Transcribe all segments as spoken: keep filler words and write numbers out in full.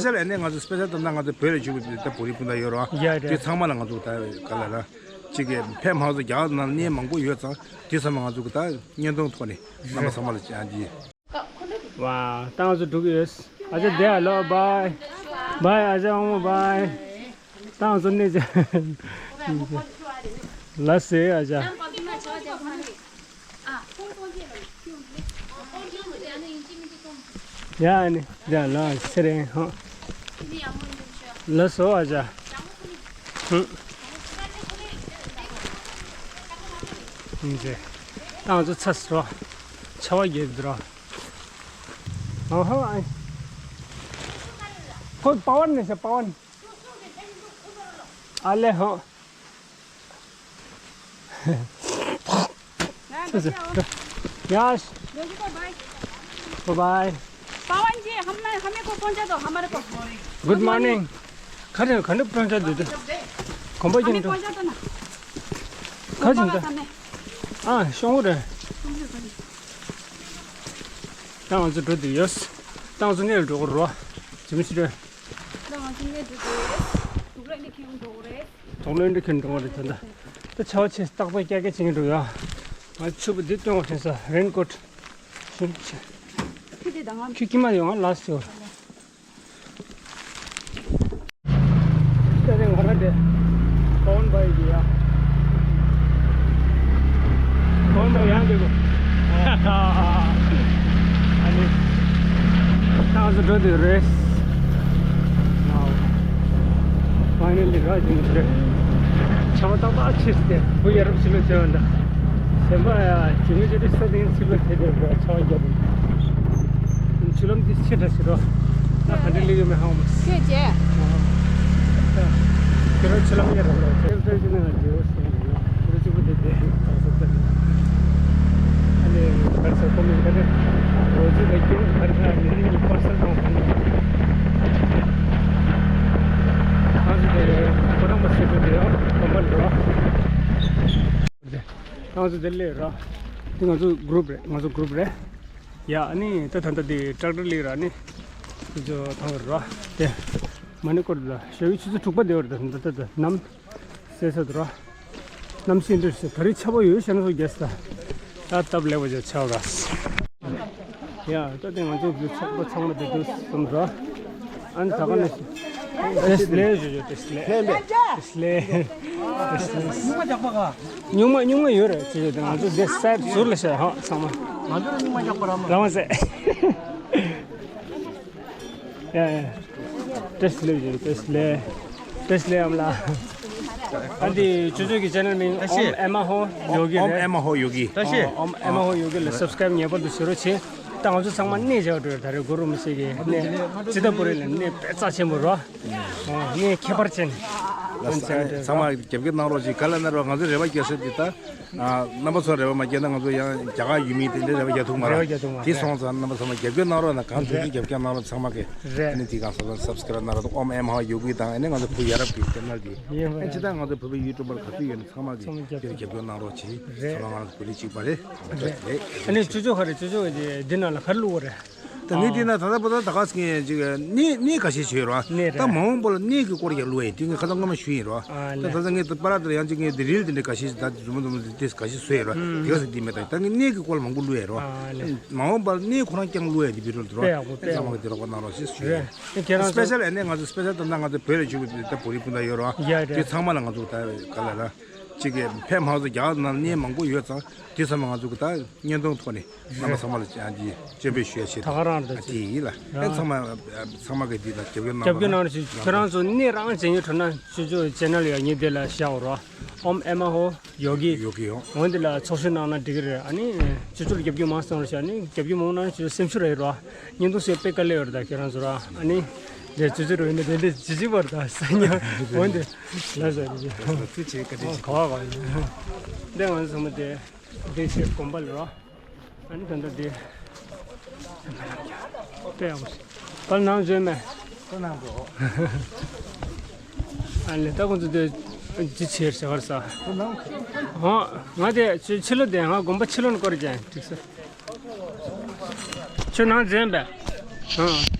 སི་པེ་ཤལ་ཨེ་ནས་ང་ཚོ་སི་པེ་ཤལ་དང་ང་ཚོ་བོད་ལ་བཞུགས་པའི་ད་བོད་རིགས་སྤུན་ཟླ་ཡོད་རེད་བ། ཡ་རེད། དེ་ཚང་མ་ལ་ང་ཚོ་ད་ག་ལ་ར་གཅིག་གི་ཕན་མ་ཚོ་རྒྱ་གར་ནང་གནས་མང་པོ་ཡོད་ཙང་དེ་ཚང་མ་ང་ཚོ་གི་ད་བརྙན་ཐུང་ཐོག་ནས་རྣམ་པ་ཚང་མ་ལ་ཅི་ཨ་འདི། ཝ། ཏང་སུ་འགྲོ་གི་ཡོད། ཨ་ཅག་བསྡད་ཨ་ལོ། བའི་བའི། ཨ་ཅག་ཨང་མོ་བའི། ཏང་སུ་གནས་ཅ། ལ་སེ་ཨ་ཅག། ཡ་ནི་ཡ་ལ་སེ་རེ་ཧང་། ལ་སོ་ཨ་ཅག། ཧུང་། ཧུང་ཅེ། ཏང་སུ་ཚ་སོ། ཆ་བ་རྒྱས་འདུག་ར། ཨ་ཧ། ཁོ་པ་ཝན་ནས་ཤ་པ་ཝན། ཨ་ལེ་ཧོ། ཡ། bye bye. पावन जी, हम ना, हमें को पहुंचा दो, हमारे को। Good morning. खा रहे हो, खाने पहुंचा दो तो। कौन भाई हमें जिनको? पहुंचा दो ना। खा जिनको? हमें। हाँ, शोर है। ཏང་སུ་འགྲོ་དུས་ཡོད། ཏང་སུ་གནས་འགྲོ་གི་རོ། ཇི་མི་ཤི་རེད། ཏང་སུ་གནས་འགྲོ་དུས་ཡོད། དུག་ལ་འདི་ཁྱེར་འགྲོ་གི་རེད། དུག་ལ་འདི་ཁྱེར་འགྲོ་གི་རེད་ད་ལྟ། ད་ཆར་པ་ཆེ་རྟག་པར་སྐྱག་སྐྱག་བྱེད་ཀྱི་འགྲོ་ཡ། ང་ཕྱུ་པ་འདི་སྟོན་བ་དྲན་ས་རེན་ཀོཊ། ཁྱི་དེ་དང་ང་ཁྱི་ཀྱི་མ་ཡོང་ང་ལ་སོ། ད་རེས་ང་རང་དེ་གོན་པ་ཡི་ཡ། གོན་པ་ཡང་དེ་གོ། ཨ་ནི་ཏང་སུ་འགྲོ་དུས་རེད། ཕའི་ནལ་ལི་ར་ཅིག་རེད། ཆར་པ་ཏག་ཏག་ཆེ་སྟེ་བུ་ཡ་རབས་ཕྱི་ལོགས་བྱས་པ་འདྲ། སེམས་པ་ཡ་ཇི་མི་ཇི་རིགས་ས་སྟེང་ཕྱི་ལོགས་བྱས་ཏེ་ཆར་པ་རྒྱབ། ཆུ་ལམ་འདི་ཆེ་དྲགས་ཤིག་རོ། ད་ག་འདྲ་སླེབས་ཡོད་མེད་ཧ་གོ་མ་སོང་། ཁྱོད་ཀྱིས། ཁྱོད་རང་ཆུ་ལམ་ཡར་རོ་ལ་ཁྱོད་ཕན་ཚུན་ནང་ལ་འབྲེལ་བ་བྱས་ཡོད། ཁྱོད་གཅིག་པུ་དེ་བསྡད་ཡོད་ད་སོ་ད། ཨ་ནི་གར་ས་ཁོ་མི་ག་རེ་རོ་ཅི་ལ་སྐྱོན་གར་ས་མི་རིགས་གཉིས་པར་སལ་གཏོང་ཐུབ་ན། ང་ཚོ་དེ་ཁོ་རང་མ་ཤེས་པ་དེ་ཡང་གོམ་པ་འགྲོ། ང་ཚོ་དེ་སླེབས་ར། དེ་ང་ཚོ་གུ་རུབ་རེད། ང་ཚོ་གུ་རུབ་རེད། ཡ། ཨ་ནི་ད་ད་ལྟ་དེ་ཊེག་ཊར་ལི་ར་ནི་དེ་ཚོ་ཐང་ར་དེ་མ་ཎི་སྐོར་དུ་ཞོགས་ཀྱི་ཆུ་ཚོད་དྲུག་པ་དེ་བར་དུ་ད་ད་ད་ནམ་སེ་ས་དུ་ར་ནམ་སེ་འདྲ་ཞིག་ད་རེས་ཆར་པ་ཡོད་ཤ་ན་སོ་རྒྱས་ས་ད་སྟབས་ལེགས་པ་ཅིག་ཆགས་ར། ཡ། ད་དེ་ང་ཚོ་གི་ཚོགས་པ་ཚང་མ་དེ་དུས་གསུམ་ར། ཨ་ནི་ད་ག་ནས་ཏེ་སི་ལེ་ཞུ་ཞུ་ཏེ་སི་ལེ། ཏེ་སི་ལེ། སྨྱུག་མ་རྒྱག་པ་ག་སྨྱུག་མ་སྨྱུག་མ་ཡོད་རེད་ཅེས་ཞུ་དང་ང་ཚོ་དེ་སའེ་ཌི་ཟུར་ལ་བཞག་ཧ་ཚང་མ། ང་ཚོ་ལ་སྨྱུག་མ་རྒྱག་པ་ར་མ། རང་བ་ཟེ། ཡ་ཡ། ཏེ་སི་ལེ་ཞུ་ཏེ་སི་ལེ། ཏེ་སི་ལེ་ཨམ་ལ། ཨ་འདི་ཅོ་ཅོ་གི་ཆེ་ནལ་མིང་ཨོམ་ཨེ་མ་ཧོ་ཡོ་གི་ཨོམ་རེད། ཨེ་མ་ཧོ་ཡོ་གི། ཨོམ་ཨེ་མ་ཧོ་ཡོ་གི་ལ་སབ་སི་ཀ་རབ་ངེས་པར་དུ་བྱེད་རོགས་བྱེད། ད་ང་ཚོ་ཚང་མ་གནས་བྱ་བ་འགྲོ་ཡོད་ད་རེས་གུ་རུ་མི་སྲིད་ཀྱི་གནས་ཇི་ལྟ་བུ་རེད་ལ་གནས་དཔེ་རྩ་ཆེན་པོ་རོ། ཨོ་གནས་ཁྱད་པར་ཅན། ཚང་མ་རྒྱབ་སྐྱོར་གནང་རོགས་བྱེད་ག་ལ་ན་རོགས་ང་ཚོའི་རེ་བ་རྒྱག་ས་འདི་ད། རྣམ་པ་ཚོ་རེ་བ་མ་བརྒྱབ་ན་ང་ཚོ་ཡང་རྒྱ་གར་ཡུལ་མི་དེ་འདྲའི་རེ་བ་རྒྱག་ཐུབ་མ་རེད། རེ་བ་རྒྱག་ཐུབ་མ་རེད། དེ་སོང་ཙང་རྣམ་པ་ཚང་མ་རྒྱབ་སྐྱོར་གནང་རོགས་ན་གང་ཐུབ་ཀྱི་རྒྱབ་སྐྱོར་གནང་རོགས་ཚང་མ་གི་རེད། ཨ་ནི་དེ་གང་སོང་ཙང་སབ་སི་ཀ་རབ་གནང་རོགས། ཨོམ་ཨེ་མ་ཧོ་ཡོ་གི་དང་ཨ་ནི་ང་ཚོ་བུ་ཡ་རབས་ཀྱི་ཆེ་ནལ་གྱི་ཡིན་པ་ཨ་ནི་ཇི་ལྟར་ང་ཚོ་བོད་པའི་ཡུ་ཊུབ་པར་ག་ཚོད་ཡོད་ན་ཚང་མ་གི་ཚང་མ་རྒྱབ་སྐྱོར་དེར་རྒྱབ་སྐྱོར་གནང་རོགས་གྱིས། རེད། ཚང་མ་ང་ཚོ་བོད་རིགས་གཅིག་པ་རེད། ཚང་མ་རེད། ཨ་ནི་ཅོ་ཅོ་ག་རེ་ཅོ་ཅོ་ག་རེ་འདི་ནང་ལ་ག་རེ་བླུགས་པ་རེད། ད་ངས་བལྟས་ན་ད་ལྟ་བར་དུ་ད་ག་ཟེ་ངས་ཅིག་གནས་གནས་ཁ་ཤས་བྱས་རོ། གནས་རེད། ད་མ་འོངས་པ་ལ་གནས་ཀྱི་སྐོར་ཡར་བླུགས་ཡས་དེ་ངས་ཁ་སང་སྔོན་མ་ཞུས་ཡིན་རོ། ཨ་ད་ལེ། ད་ལྟ་ངས་ད་པ་ར་དེར་ཡང་ཅིག་ངས་དེ་རིལ་དེ་འདྲ་ཁ་ཤས་ད་འཛུམ་འཛུམ་དེ་ཁ་ཤས་བཟོས་ཡིན་རོ། ཨུམ། དེ་ག་ཟེ་དེ་མེད་ད་ད་ངས་གནས་ཀྱི་སྐོར་ལ་མང་པོ་བླུགས་ཡས་རོ། ཨ་ལེ། མ་འོངས་པ་ལ་གནས་ཁོ་རང་རྐྱང་བླུགས་ཡས་དེ་བི་ཌིའོ་དེ་རོགས་པ་གནང་རོགས་ཞེས་ཞུས་ཡིན། རེད། ཨེ་ཁྱེད་རང་ཚོ་སི་པེ་ཤལ་ཨེ་ནས་ང་ཚོ་སི་པེ་ཤལ་ད་ལྟ་ང་ཚོ་བོད་ལ་བཞུགས་པའི་ད་བོད་རིགས་སྤུན་ཟླ་ཡོད་རོ། ཡ་རེད། དེ་ཚང་མ་ལ་ང་ཚོ་ད་ག་ལ་ར། གཅིག་གི་ཕན་མང་ཚོ་རྒྱ་གར་ནང་གནས་མང་པོ་ཡོད་ཙང་དེ་ཚང་མ་ང་ཚོ་གི་ད་བརྙན་ཐུང་ཐོག་ནས་རྣམ་པ་ཚང་མ་ལ་ཅི་ཨ་འདི་སྤྱན་འབུལ་ཞུ་ཡ་ཆེད་ད་ག་རང་རེད་ད་དེ་ཡིན་ལ་ཨ་ཚང་མ་ཚང་མ་གི་འདི་ལ་རྒྱབ་སྐྱོར་གནང་རྒྱབ་སྐྱོར་གནང་རོགས་ཞུ། ཁྱོད་རང་ཚོ་གནས་རང་བྱེད་ཉེ་འཕྲོ་ན་ཅོ་ཅོ་ཆེ་ནལ་ཡ་ཉེ་དེ་ལ་བཞག་རོགས། ཨོམ་ཨེ་མ་ཧོ་ཡོ་གི་ཡོ་གི་ཡོ། འོན་ཏེ་ལ་ཚོགས་ཞུགས་གནང་ན་འགྲིག་གི་རེད། ཨ་ནི་ཅོ་ཅོ་ལ་རྒྱབ་སྐྱོར་མང་སོང་རོགས་ཞུ། ཨ་ནི་རྒྱབ་སྐྱོར་མང་གནང་ཅོ་ཅོ་སེམས་ཤུགས་རག་རོགས། བརྙན་ཐུང་བཟོས་དཔེ་དཀའ་ལས་ཡོད་རེད་ད་ཁྱེད་རང་ཚོ་ར། ཨ་ནི་དེ་ཅོ་ཅོ་རོ་ཡིན་ན་དེ་འདྲ་ཇི་ཇི་བར་ད་ས་ཉ་འོན་ཏེ། ལ་ཟ་རེ་ཅི། ལ་ཟ་རེ་ཅི། ཨོ་ག་བ་ག་ཡིན། འདི་ང་ཚོ་ཚང་མ་དེ་འདི་ཞེས་དགོན་པ་ལ་རོ། ཨ་ནི་ད་ལྟ་དེ་དཔེ་ཡག་པོ་ཞིག་པར་ནང་བཟོས་མེད། ཨ་ལེ་ད་ཁོང་ཚོ་དེ་ཅི་བྱེད་ཟེར་བར་ས། ཨོ་ང་དེ་ཕྱི་ལོ་དེ་ང་དགོན་པ་ཕྱི་ལོ་ནས་སྐོར་ཅན་འགྲིག་ས། ཁྱོད་ནང་འཛེམ་པས། ཨོ།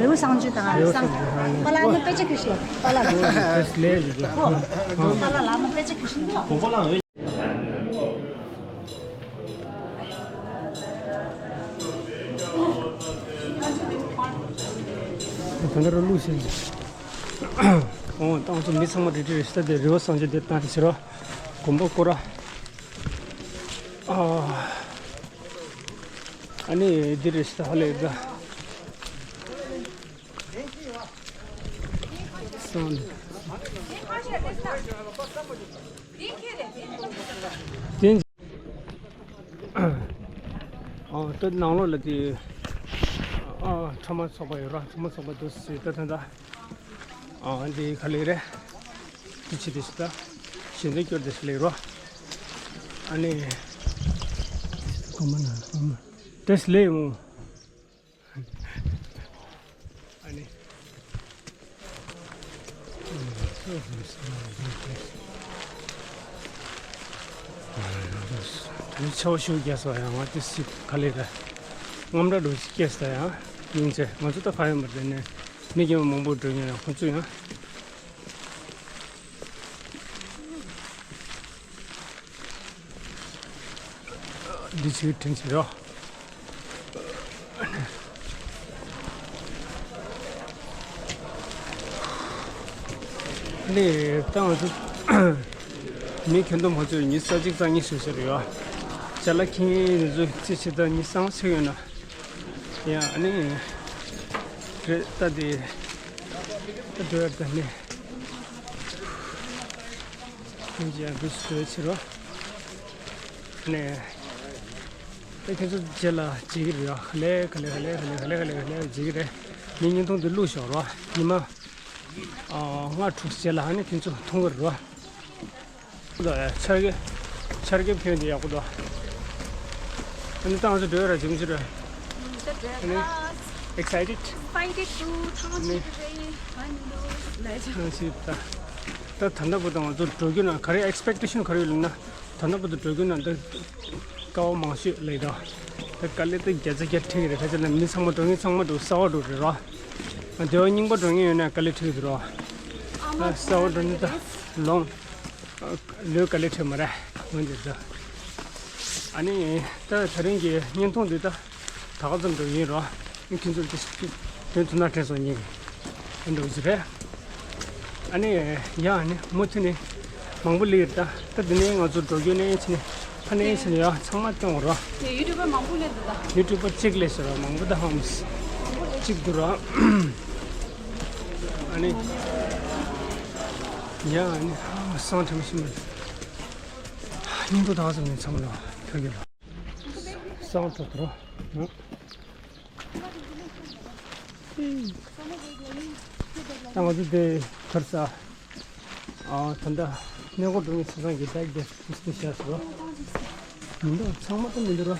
རི་བོ་གསང་སྤྱོད་དང་རི་བོ་གསང་སྤྱོད། པཱ་ལགས་ནི་དཔེ་ཆ་ཁུར་ཤོག་པཱ་ལགས་ལ། དེ་ལས་ཡོད་ཀྱི། པཱ་ལགས་ལ་ནི་དཔེ་ཆ་ཁུར་ཤོག་དེ་འདྲ་རུ་བླུགས་ཤིང་། ཨོ་ཏང་ཚོ་མི་ཚང་མ་རེ་རེ་རེ་ཤི་ད་དེ་རི་བོ་གསང་སྤྱོད་དེ་བཏང་ཟེར་རོ། དགོན་པ་སྐོར་ར། ཨ་ནི་འདི་རེ་ཤི་ད་ཧ་ལས་ད། སང་། དེ། ཨ་ད་ནང་ལོགས་ལ་དེ། ཨ་ཁྲོམ་ཚོགས་པ་ཡོད་ར། ཁྲོམ་ཚོགས་པ་འདུག་ཟེར་ད་ད་ད། ཨ་འདི་ག་ལེ་རེད། དེ་ཕྱི་དེ་ཤི་ད། ཞལ་འདོན་སྐྱོར་དེ་ཤི་ལེ་རོ། ཨ་ནི། ཨ་མ་ན་ཨ་མ། དེ་ཤི་ལེ་ཡོང་། ཨ་ནི། དེ་ཆེ་བ་ཤུགས་རྒྱག་སོ་ཡང་ང་དེ་སྲིད་ག་ལེ་ར། རྔམ་ར་འགྲོ་ཅིག་སྐྱེས་སོ་ཡང་། སྙིང་རྗེ། ང་ཚོ་ད་ཕ་ཡོད་མ་རེད་ནས་མི་རྒན་མང་པོ་འགྲོ་ཡོང་ཡང་ཁོང་ཚོ་ཡང་། འདི་ཕྱིར་དྲན་བྱེད་རོགས། ནས་ད་ང་ཚོ་མི་ཁྱོན་བསྡོམས་ང་ཚོས་ཉི་ཤུ་རྩ་གཅིག་རྩ་གཉིས་ཞིག་ཟེར་ཡོད། ཅ་ལག་འཁྱེར་མཁན་ང་ཚོ་རྩིས་བྱེད་ད་ཉི་ཤུ་རྩ་གསུམ་ཡོད་ན། ཡང་ཨ་ནི་རེད་ད་དེ་ད་འགྲོ་ཡ་ད་ནི། ཁྱོད་ཀྱིས་ཡང་འདུག་སེ་བྱེད་རོགས། ནས། ད་ཁྱོད་ཚོ་རྗེས་ལ་བརྗེད་ཀྱི་རེད་ཡ། ག་ལེ་ག་ལེ་བརྗེད་ཀྱི་རེད། ངའི་བརྙན་ཐུང་འདི་བླུགས་ཤོག་རོགས། ཉི་མ་ལྔ་དྲུག་རྗེས་ལ་ཨ་ནི་ཁྱོད་ཚོ་མཐོང་གི་རེད་རོགས། ཆར་གི་ཆར་གི་ཕན་འདི་ཡག་པོ་འདུག་ཨ་ནི་ད་ང་ཚོ་འགྲོ་ཡ་ར་འཇིམ་ཞིག་རེད། ཨ་ནི་excited? Excited to transit today. ཨ་ནི་ད་ད་ད་ལྟ་བར་དུ་ང་ཚོ་འགྲོ་རྒྱུ་ན་ག་རེ་expectation ག་རེ་ཡོད་ལབ་ན། ད་ལྟ་བར་དུ་འགྲོ་རྒྱུ་ན་འདི་དཀའ་བ་མང་ཤོས་ལས་དང་། ད་དཀའ་ལས་ད་བརྒྱ་ཆ་བརྒྱ་འཕྲད་ཀྱི་རེད། ཁ་ཆེ་ན་མི་ཚང་མ་འགྲོ་མཁན་ཚང་མ་འགྲོ་གསར་པ་འགྲོ་རེད་རོ། སྡེ་བ་རྙིང་པ་འགྲོ་མཁན་ཡོད་ན་དཀའ་ལས་འཕྲད་ཀྱི་འདུག་རོ། གསར་པ་འགྲོ་ནི་ད་ལོང་། ལོས་དཀའ་ལས་འཕྲད་མ་རེད་འོན་ཏེ་ད། ཨ་ནི་ད་ད་རིང་གི་བརྙན་ཐུང་འདི་ད། ད་ག་ཙམ་འགྲོ་ཡིན་རོ། ཁྱོད་ཚོར་དེ་དོན་ཚོ་ན་དྲན་སོང་ཉིན། འགྲོ་གི་རེད། ཨ་ནི་ཡང་ཨ་ནི་མུ་མཐུད་ནས་མང་པོ་སླེབས་ཡོད་ད། ད་འདི་ནས་ང་ཚོ་འགྲོ་རྒྱུ་ནས་ཕྱིན་ནས་ཕ་ནས་ཕྱིན་ནས་ཡང་ཚང་མ་སྟོན་རོ། དེ་ཡུ་ཊུབ་པར་མང་པོ་སླེབས་འདུག་ད། ཡུ་ཊུབ་པར་གཅིག་སླེབས་ཤག་རོ། མང་པོ་ད་ཧམ་གཅིག་འདུག་རོ། ཨ་ནི་ཡང་ཨ་ནི་སང་དྲན་ཤིང་མ་སྙིང་པོ་ད་ག་ཙམ་ནས་ཚང་མ་ལ་ཐོན་གྱི་རོ། སང་དྲོ་དྲོ་རོ། ད་ང་ཚོ་དེ་གར་ས། ཨ་ད་ལྟ་གནས་སྐོར་འགྲོ་མཁན་ཆ་ཚང་གི་བེག་དེ་ཏིས་ཏིས་བཞག་སོང་། མི་འདུག་ཚང་མ་ད་མི་འདུག་ར།